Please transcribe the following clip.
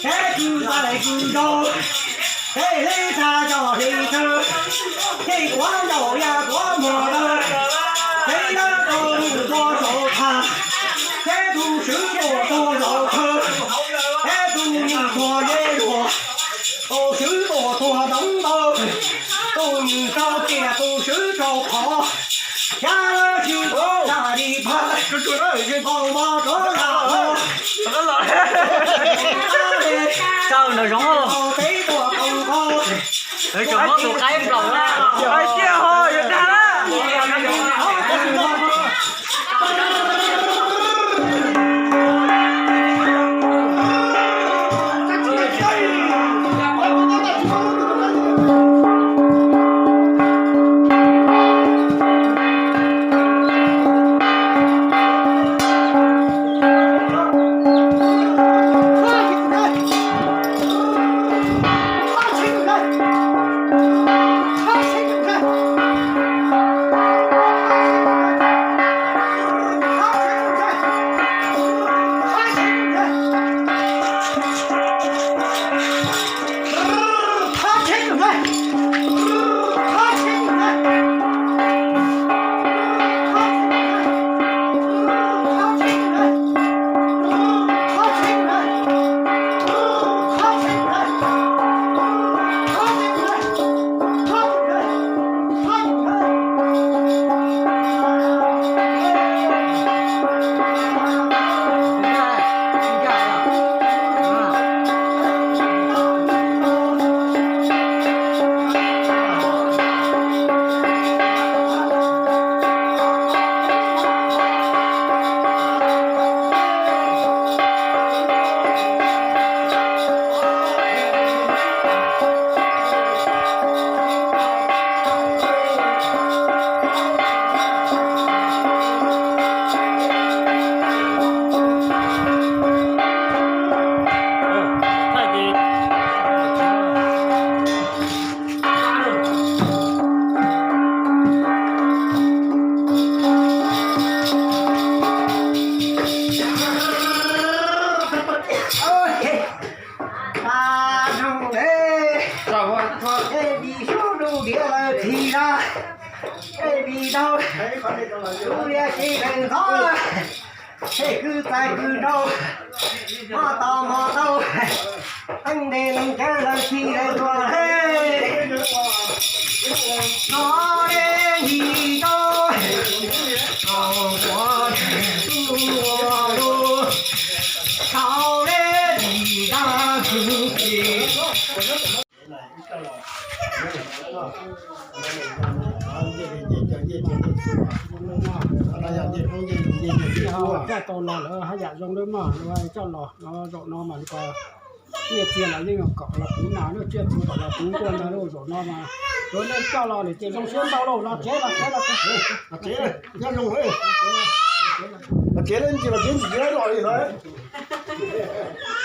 Peb kwv txais kwv nraug, peb hleb tshaj coj hleb tshawb, peb kuav ntaus yaj kuav muag lawm, peb lawv tau mus tua saum txhas, peb tus swv tuaj tuag saum khawv, peb tus nws tuag zeb luag, tus swv tuaj tuag doov ntau, tus nws rau tias tus swv rau qhov, xyab lawv tsis tau tag li phaj, npau mov rov lam los. Sau nraum zoov, peb tuaj koom nqo, tsoom hmoob tus qaib nplaum na. Hais tias ho yuav dag na. Ej, dim sub nug diav lawv txhim na, ej, dim tau lub liaj kev kawm ntxov, ej, kwv txais kwv nraug, hmo tos hmo tau, teeb ntes neeg cawv lawv txhim lawv tuag, hnov deb yim tau, tau quav tseem tuaj ua lub, tau deb yim tag kwv txim. Coj tau los lawm haj yam zoo lawm mog, coj los no zaum no mas nyiaj txiag los yeej kom los puv nas, tsiaj txhu kom los puv nkuaj ntag lauj. Zaum no mas yuav nej coj los lawm ces zoo siab ntau lauj. Los tsev, los tsev, los tsev, los tsev, los tsev, los tsev, los tsev, los tsev.